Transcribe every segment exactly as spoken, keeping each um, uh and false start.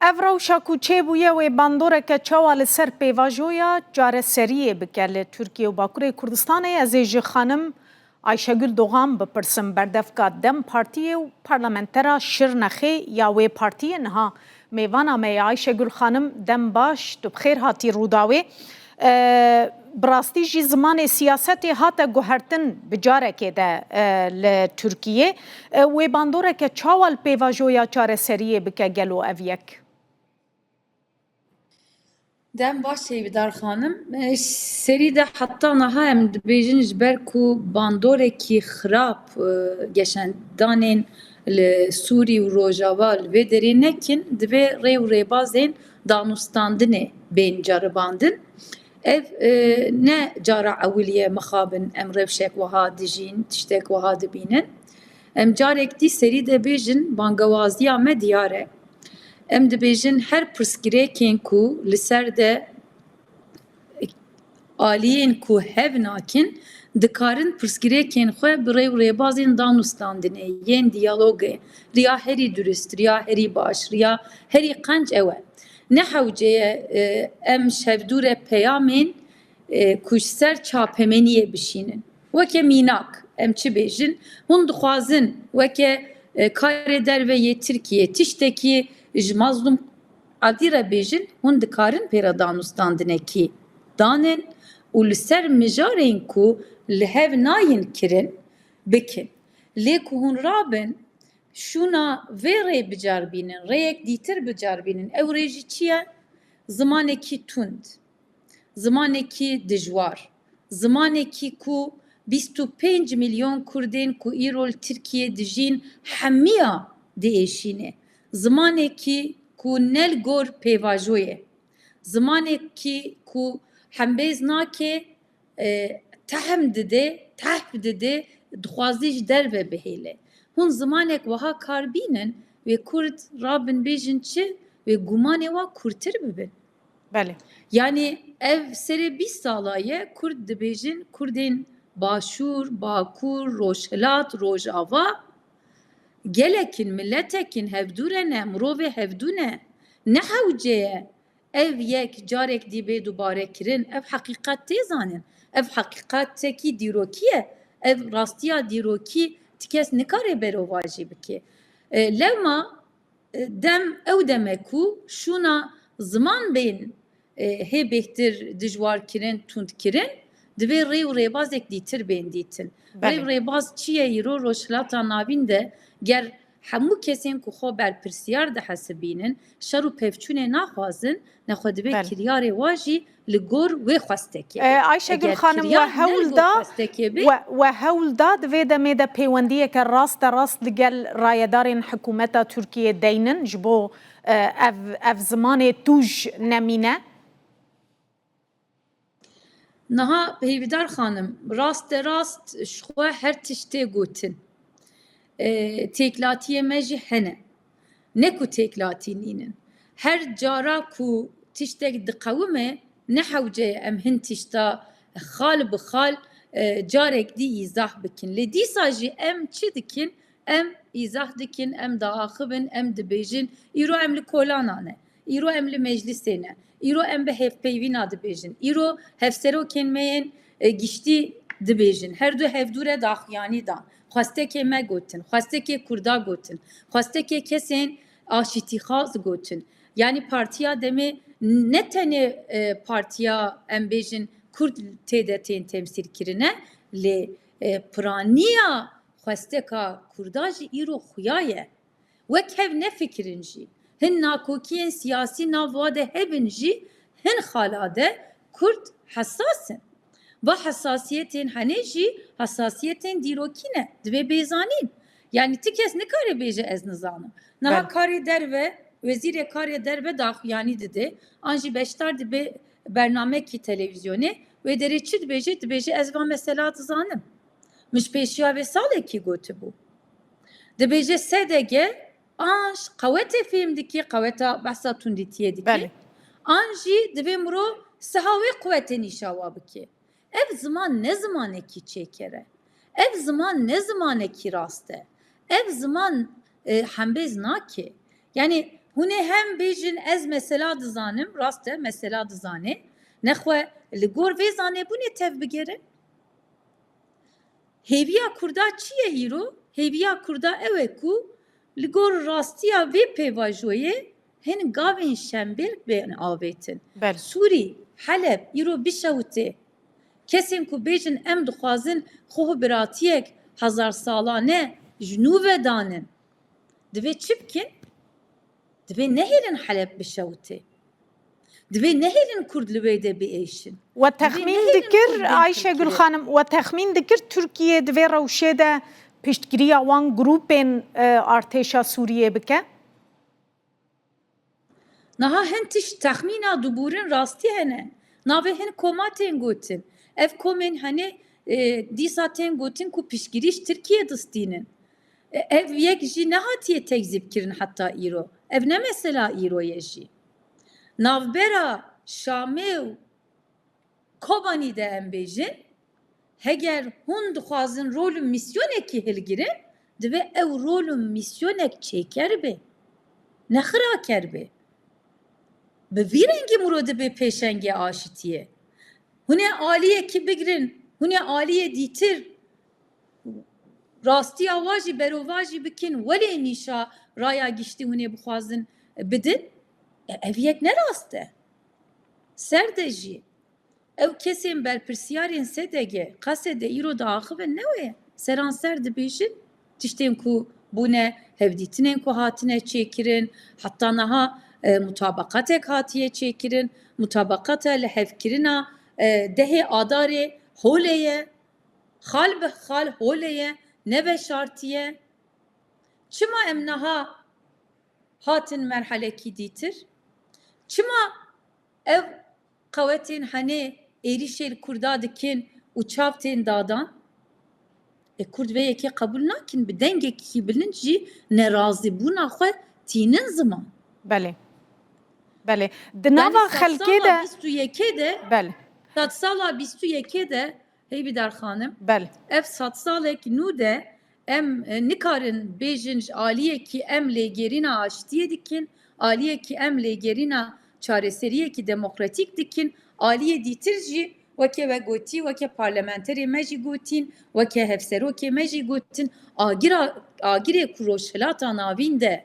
Ev rewşa ku çêbûye wê bandoreke çawa li ser pêvajoya çareseriyê bike li Tirkiye û Bakurê Kurdistanê? Ez ê ji xanim Ayşegül Doğan bipirsim, berdevka DEM Partiyê û parlamentera Şirnexê ya wê partiyê niha mêvana me ye. Ayşegül xanim, dem baş, tu bi xêr hatî Rûdawê. E, bi rastî jî zimanê siyasetê hate guhertin bi carekê de, e, li Tirkiyê. E, wê bandoreke çawa li pêvajoya çareseriyê bike gelo ev yek? Dem baş hêvîdar xanim. E, serî de heta niha em dibêjin ji ber ku bandorekî xirab, e, geşendanên li Sûrî û Rojava li vê derê nekin, divê rê û rêbazên danûstandinê bên ceribandin. Ev, e, ne cara ewilî ye mixabin em rewşek wiha dijîn, tiştek wiha dibînin. Em carek dî serî de bêjin, bangewaziya me diyar e. Em dibêjin her pirsgirêkên ku li ser de aliyên ku hev nakin, dikarin pirsgirêkên xwe bi rê û rêbazên danûstandinê, yên diyalogê, riya herî durist, riya herî baş, riya herî qenc ew e. Ne hewce ye, e, em ji hevdû re peyamên, e, ku ji ser çapemeniyê bişînin. Weke mînak, em çi bêjin? Hûn dixwazin weke, e, karê derve yê Tirkiyê tiştekî ji Mazlûm Adî re bêjin, hûn dikarin pê re danûstandinekî danin û li ser mijarên ku li hev nayên kirin, bikin. Lê ku hûn rabin, şûna vê rê bicarbînin, rêyek dîtir bicarbînin. Ew rê jî çi ye? Zimanekî tund, zimanekî dijwar, zimanekî ku bîst û pênc milyon Kurdên ku îro li Tirkiyê dijîn hemiya diêşîne, zimanekî ku ne li gor pêvajoyê, zimanekî ku hembêz nake, e, tehm dide, tehf dide, dixwazî ji derve bihêle. Hûn zimanek wiha kar bînin, wê Kurd rabin bêjin çi, wê gumanê wa kûrtir bibin. Belê. Yanî ev serê bîst sala ye, Kurd dibêjin, Kurdên Başûr, Bakur, Rojhilat, Rojava, gelek in, miletek in, hevdû re ne, mirovê hevdû ne. Ne hewce ye ev yek carek dî bê dubare kirin. Ev heqîqet tê zanin. Ev heqîqetekî dîrokî ye. Ev rastiya dîrokî ti kes nikare berovajî bike. E, lewma, e, dem, ew dem e ku şûna ziman bên, e, hê bêhtir dijwar kirin, tund kirin, divê rê û rêbazek dîtir bên dîtin. Rê û Belê. rêbaz çi ye îro Rojhilata Navîn de? Ger hemû kesên ku xwe berpirsiyar dihesibînin, şer û pevçûnê naxwazin, nexwe divê Belê. kiryarê wa jî li gor wê xwestekê E, be. Ayşegül Eger Xanim, we kiriyar ne li hewl gor da, xwestekê be, we, we hewl da di vê demê de pêwendiyeke raste rast li gel rayedarên hikûmeta Tirkiyê deynin ji bo, e, ev, ev zimanê tûj nemîne? Niha Hêvîdar Xanim, raste rast ji xwe her tişt tê gotin. E, têklatiyê me jî hene. Ne ku têklatî nînin. Her cara ku tiştek diqewime, ne hewce ye em hin tişta xal bi xal, e, carek dî îzah bikin. Lê dîsa jî em çi dikin? Em îzah dikin, em diaxivin, em dibêjin, îro em li kolana ne, îro em li meclisê ne, îro em bi hevpeyvîna dibêjin, îro hevserokên me yên, e, giştî dibêjin. Her du hevdû re daxuyanî dan. Xwestekê me gotin, xwestekê Kurda gotin, xwestekê kesên aşîtîxwaz gotin. Yanî Partiya Demê ne tenê, e, partiya, em bêjin, Kurd tê de tên temsîl kirine, lê, e, piraniya xwesteka Kurda jî îro xuya ye. Wek hev nefikirin jî. Hin nakokiyên siyasî nav wa de hebin jî, hin xala de Kurd hesas in. Va hesasiyetên henê jî hesasiyetên dîrokî ne. Divê bê zanîn. Yanî ti kes nikare bêje ez nizanim. Niha Belê. karê derve, wezîrê karê derve daxuyanî dide. An jî beşdar dibe bernamekî televîzyonê. Wê derê çi dibêje? Dibêje ez va mesela dizanim. Min ji pêşiya vê salekî gotibû. Dibêje S D G an ji qewetê fêm dike, qeweta behsa tundîtiyê dike. Belê. An jî divê mirov siha wê quwetê nîşa wa bike. Ev ziman ne zimanekî çêker e. Ev ziman ne zimanekî rast e. Ev ziman, e, hembêz nake. Yanî Hûn ê hem bêjin ez mesela dizanim, rast e, mesela dizane. Nexwe li gor vê zanebûnê tev bigerin. Hêviya Kurda çi ye îro? Hêviya Kurda ew e ku li gor rastiya vê pêvajoyê hin gavên Şemberg bên avêtin. Belê. Sûrî, Heleb îro bişewitê. Kesên ku bêjin em dixwazin xwe biratiyek hezar salane ji nû ve danin. Divê çi bikin? Divê nehêlin Heleb bişewitê. Divê nehêlin Kurd li wê de biêşin. We Divê texmîn nehêlin dikir, Kurd bên Ayşegül Tirkiyê. Xanim, we texmîn dikir Tirkiye di vê rewşê de piştgiriya wan grûpên, e, artêşa Sûriyê bike? Niha hin tişt texmîna dibûrin rastî hene. Navê hin koma tên gotin. Ev komên henê, e, dîsa tên gotin ku piştgirî ji Tirkiye distînin. E, ev yek jî nehatiye tekzîb kirin heta îro. Ev ne mesela îro ye jî. Navbera Şamê û Kobanî de em bêjin, heger hûn dixwazin rol û misyonekî hilgirin, divê ew rol û misyonek çêker be, ne xiraker be. Bi vî rengî muro dibe pêşengê aşitiyê. Hûn ê aliyekî bigirin, hûn ê aliyê dîtir rastiya wa jî berovajî bikin, welê nîşa raya giştî hûn ê bixwazin bidin. E, ev yek ne rast e. Ser de jî ew kesên berpirsiyarên S D G, ka S D G îro diaxivin ne wê ye. Seranser dibêjin tiştên ku bûne, hevdîtinên ku hatine çêkirin, heta niha, e, mutabaqatek hatiye çêkirin, mutabaqata lihevkirina, e, dehê Adarê holê ye. Xal bi xal holê ye, ne veşartî ye. Çima em niha hatin merhelekî dîtir? Çima ev qewetên henê êrîşê li Kurda dikin û çav tên dadan? E, Kurd vê yekê qebûl nakin, bi dengekî bilind jî nerazîbûna xwe tînin ziman. Belê. Belê. Di nava xelkê de bîst û yekê de, belê, sedsala bîst û yekê de, Heybîdar Xanim, belê, ev sedsalek nû de em, e, nikarin bêjin ji aliyekî em lêgerîna aştiyê dikin, aliyekî em lêgerîna çareseriyekî demokratîk dikin, aliyê dîtir jî weke we gotî, weke parlamenterê me jî gotîn, weke hevserokê me jî gotin, agira, agirê ku Rojhilata Navîn de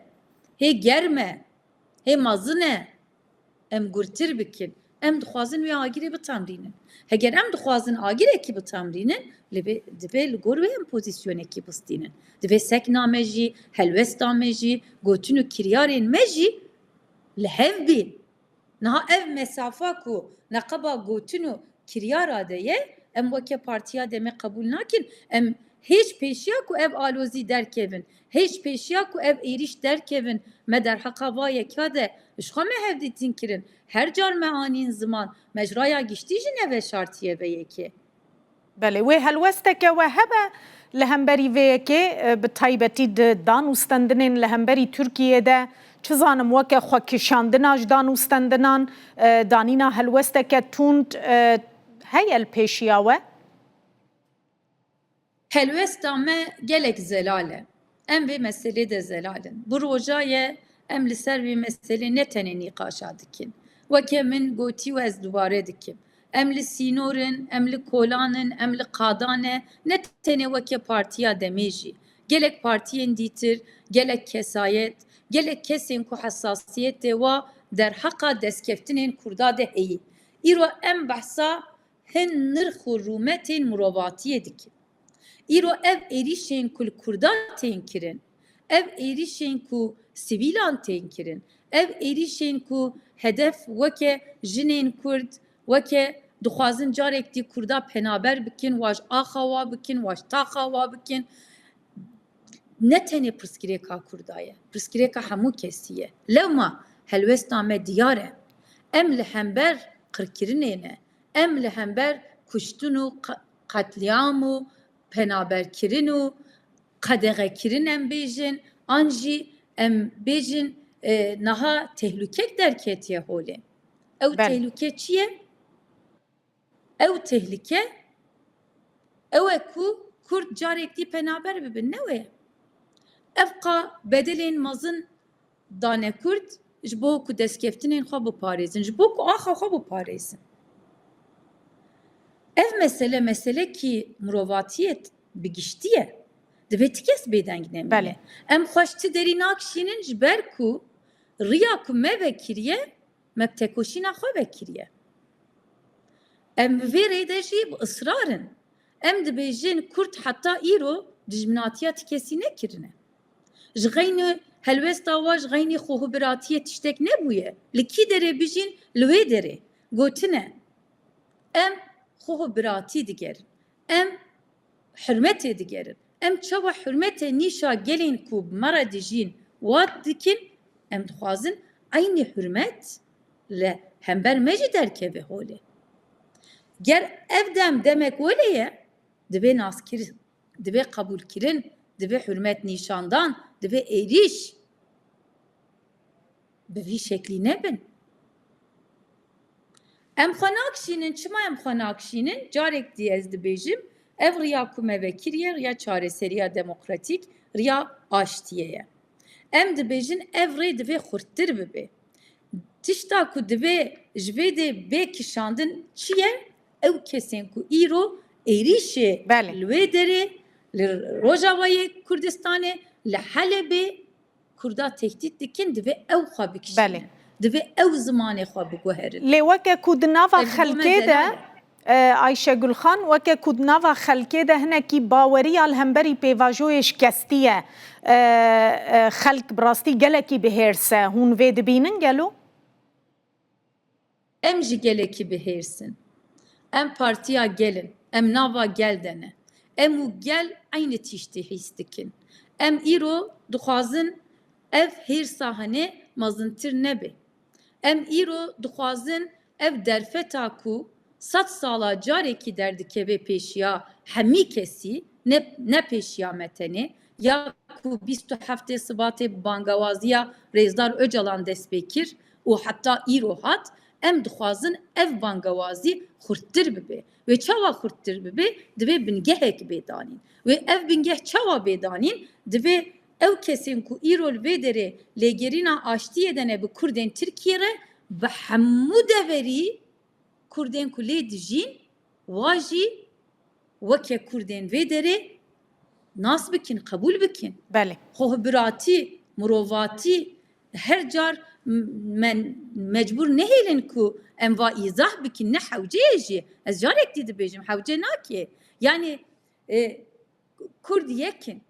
hê germ e, hê mezin e, em gurtir bikin. Em dixwazin wê agirê bitamrînin. Heger em dixwazin agirekî bitamrînin, li vê, divê li gor wê em pozîsyonekî bistînin. Divê sekna me jî, helwesta me jî, gotin û kiryarên me jî li hev bên. Niha ev mesafa ku neqeba gotin û kiryara de ye, em weke Partiya Demê qebûl nakin. Em hêj pêşiya ku ev alozî derkevin, hêj pêşiya ku ev êrîş derkevin, me derheqa va yeka de ji xwe me hevdîtin kirin. Her car me anîn ziman, me ji raya giştî jî neveşartiye vê yekê. Belê, wê helwesteke we hebe li hemberî vê yekê, e, bi taybetî di dan û stendinên li hemberî Tirkiyê de, çi zanim, weke xwekişandina ji dan û stendinan, e, danîna helwesteke tund, e, heye li pêşiya we? Helwesta me gelek zelal e. Em vê meselê de zelal in. Bi roja ye em li ser vê meselê ne tenê nîqaşa dikin. Weke min gotî û ez dubare dikim. Em li sînor in, em li kolan in, em li qadan e. Ne tenê weke Partiya Demê jî. Gelek partiyên dîtir, gelek kesayet, gelek kesên ku hesasiyetê wa derheqa destkeftinên Kurda de heyî. Îro em behsa hin nirx û rûmetên mirovatiyê dikin. Îro ev êrîşên ku li Kurda tên kirin, ev êrîşên ku sivîlan tên kirin, ev êrîşên ku hedef weke jinên Kurd, weke dixwazin carek dî Kurda penaber bikin, wa ji axa wa bikin, wa ji taxa wa bikin, ne tenê pirsgirêka Kurda ye, pirsgirêka hemû kesî ye. Lewma helwesta me diyar e. Em li hember qirkirinê ne. Em li hember kuştin û qa-, qetlîam û penaberkirin û qedexekirin em bêjin, an jî em bêjin, e, niha tehlûkek derketiye holê. Ew Belê. Tehlûke çi ye? Ew tehlike ew e ku Kurd carek dî penaber bibin, ne wê? Ev qa bedelên mezin dane Kurd ji bo ku destkeftinên xwe biparêzin, ji bo ku axa xwe biparêzin. Ev mesele, meselekî mirovatiyê bi giştî ye. Divê ti kes bêdeng nemîne. Belê. Em xwe ji ti derî nakişînin, ji ber ku riya ku me vekiriye, me bi tekoşîna xwe vekiriye. Em vê rê de jî bi israr in. Em dibêjin Kurd heta îro dijminatiya ti kesî nekirine. Ji xeynî helwesta we, ji xeynî xwehubiratiyê tiştek nebûye. Li kî derê bijîn, li wê derê. Gotine, em xwehubiratî digerin. Em hurmetê digerin. Em çawa hurmetê nîşa gelên ku bi me re dijîn wat dikin, em dixwazin eynî hurmet li hember me jî derkeve holê. Ger ev dem demek wele ye, divê naskir, divê qebûlkirin, divê hurmet nîşandan, divê êrîş. Bi vî şeklî nebin. Em xwe nakişînin. Çima em xwe nakişînin? Carek dî ez dibêjim, ev riya ku me vekiriye, riya çareseriya demokratîk, riya aştiyê ye. Em dibêjin ev rê divê xurttir bibe. Tişta ku divê ji vê dê bê kişandin çi ye? Ew kesên ku îro êrîşê Belê. li wê derê, li Rojavayê Kurdistanê, li Helebê, Kurda tehdît dikin, divê ew xwe bikişînin. Belê. Divê ew zimanê xwe biguherin. Lê weke ku di nava Ev ji bo me xelkê de, zelal e. e, Ayşegul Xan, weke ku di nava xelkê de hinekî baweriya li hemberî pêvajoyê şikestî ye. E, e, xelk bi rastî gelekî bi hêrs e. Hûn vê dibînin gelo? Em jî gelekî bi hêrs in. Em partiya gel in. Em nava gel de ne. Em û gel eynî tiştî hîs dikin. Em îro dixwazin ev hêrsa hene mezintir nebe. Em îro dixwazin ev derfeta ku sed sala carekî derdikeve pêşiya hemî kesî, ne, ne pêşiya me tenê, ya ku bîst û heftê Sibatê bi bangewaziya Rêzdar Ocalan dest pê kir û heta îro hat, em dixwazin ev bangewazî xurttir bibe. Wê çawa xurttir bibe? Divê bingehek bê danîn. Wê ev bingeh çawa bê danîn? Divê ew kesên ku îro li vê derê lêgerîna aştiyê de ne bi Kurdên Tirkiyê re, bi hemû deverî Kurdên ku lê dijîn, wa jî weke Kurdên vê derê nas bikin, qebûl bikin. Belê. Xwehubiratî, mirovatî, her car m-, me mecbûr nehêlin ku em va îzah bikin, ne hewce ye jî. Ez carek dî dibêjim, hewce nake. Yanî, e, Kurd yek in.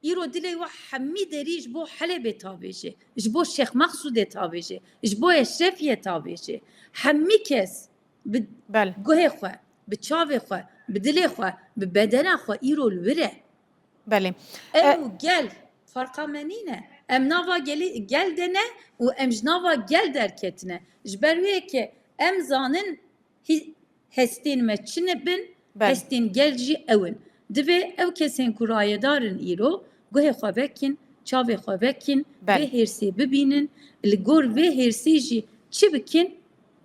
Îro dilê we hemî derî ji bo Helebê tavêje, ji bo Şêx Mexsûdê tavêje, ji bo Eşrefiyê tavêje. Hemî kes bi Belê. guhê xwe, bi çavê xwe, bi dilê xwe, bi bedena xwe îro li wir e. Belê. Em E, û gel, farqa me nîne. Em nava gelî, gel de ne û em ji nava gel derketine. Ji ber wê yekê em zanin hî-, hestên me çi ne bin, Belê. hestên gel jî ew in. Divê ew kesên ku rayedar in îro guhê xwe vekin, çavê xwe vekin, Belê. vê hêrsê bibînin, li gor vê hêrsê jî çi bikin,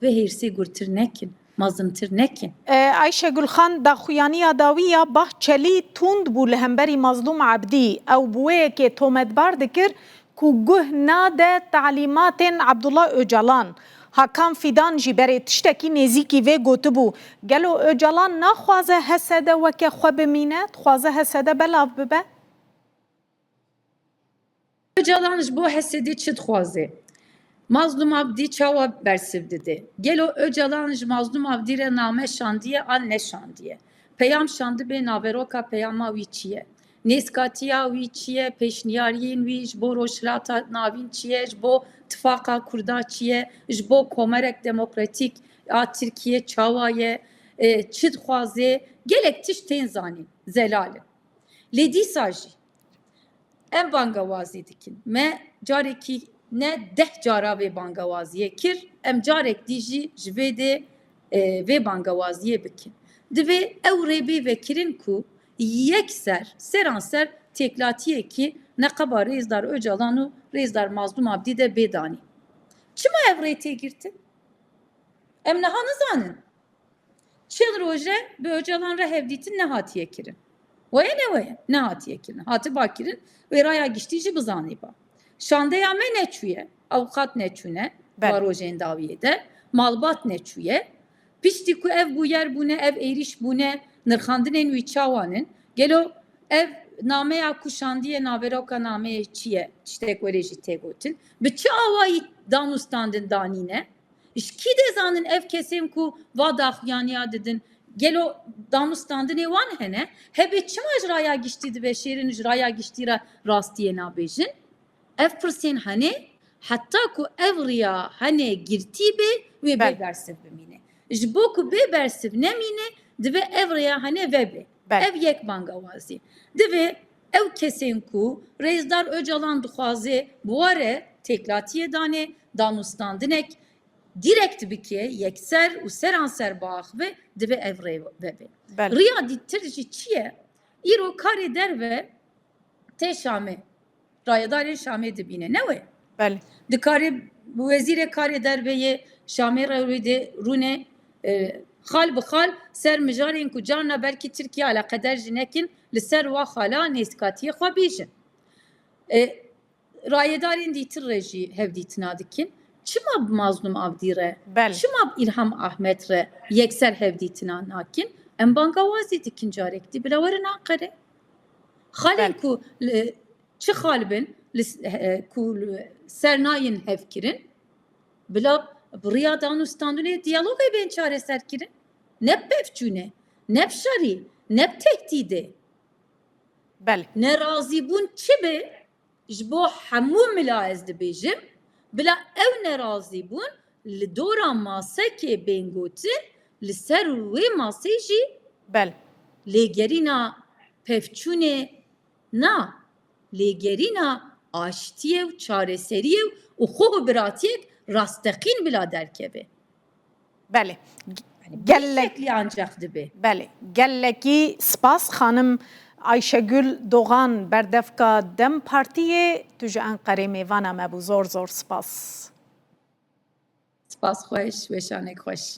vê hêrsê gurtir nekin, mezintir nekin. E, Ayşegul Xan, daxuyaniya dawî ya Bahçelî tund bû li hemberî Mazlûm Ebdî. Ew bi wê yekê tometbar dikir ku guh nade talîmatên Abdullah Ocalan. Hakan Fidan jî berê tiştekî nêzîkî vê gotibû. Gelo Ocalan naxwaze H S D weke xwe bimîne, dixwaze H S D belav bibe? Ocalan ji bo H S D çi dixwaze? Mazlûm Abdî çawa bersiv dide? Gelo Ocalan ji Mazlûm Abdî re name şandiye an neşandiye? Peyam şandibe, naveroka peyama wî çi ye? Nêzkatiya wî çi ye? Pêşniyariyên wî ji bo Rojhilata Navîn çi ye? Ji bo Tifaqa Kurda çi ye? Ji bo Komerek Demokratîk a Tirkiye çawa ye? E, çi dixwaze? Gelek tişt tên zanîn, zelal in. Lê dîsa jî em bangewazî dikin. Me carekî ne deh cara vê bangewaziyê kir, em carek dî jî ji vê dê, e, vê bangewaziyê bikin. Divê ew rê bê vekirin ku yek ser, seranser têklatiyekî neqeba Rêzdar Ocalan û Rêzdar Mazlûm Abdî de bê danîn. Çima ev rê tê girtin? Em niha nizanin. Çil roj e bi Ocalan re hevdîtin nehatiye kirin. Weye ne weye? Nehatiye kirin. Hatiba kirin, wê raya giştî jî bizanîba. Şandeya me neçûye, avûkat neçûne, belê, va rojên dawiyê de, malbat neçûye. Piştî ku ev bûyer bûne, ev êrîş bûne, nirxandinên wî çawan in? Gelo ev nameya ku şandiye naveroka nameyê çi ye, tiştek were jî tê gotin? Bi çi awayî danûstandin danîne? Ji kî dê zanin ev kesên ku va daxuyaniya didin? Gelo danûstandinê wan hene? Hebe çima ji raya giştî dibe şêrin ji raya giştî re rastiyê nabêjin? Ev pirsên hene, heta ku ev riya hene girtî be, wê bê, belê, bersiv bimîne. Ji bo ku bê bersiv nemîne, divê ev riya hene vebe. Belê. Ev yek bangawazî. Divê ew kesên ku Rêzdar Ocalan dixwaze bi we re têklatiyê danê, danûstandinek dîrekt bike, yekser û seranser biaxive, divê ev rê vebe. Belê. Riya dîtir jî çi ye? Îro karê derve tê Şamê. Rayedarên Şamê dibîne. Ne wê? Belê. Dikarê wezîrê karê derve yê Şamê re wê dê rûne, e, xal bi xal ser mijarên ku carna belkî Tirkiye eleqeder jî nekin, li ser wa xala nêzikatiyê xwe bêjin. E, rayedarên dîtir re jî hevdîtina dikin. Çima bi Mazlûm Avdî re? Belê. Çima bi Îlham Ahmet re yekser hevdîtina nakin? Em bangawazî dikin carek dî. Bila werin Anqere. Xalên, belê, ku li, çi xal bin, li, e, ku li ser nayên hevkirin, bila bi riya danûstandinê diyalogê bên çareserkirin. Ne bi pevçûnê, ne bi şerî, ne bi tehdîdê. Belê. Nerazîbûn çi be? Ji bo hemû mila ez dibêjim, bila ew nerazîbûn li dora masekê bên gotin, li ser wê masê jî, belê, lêgerîna pevçûnê na, lêgerîna aştiyê û çareseriyê û xwe û biratiyek rasteqîn bila derkeve. Belê. Yanî gelek-, bi şeklî ancak dibe. Belê. Gelekî spas xanim Ayşegül Doğan, berdevka DEM Partiyê, tu ji Enqerê mêvana me bû. Zor zor spas. Spas xweş, weşanek xweş.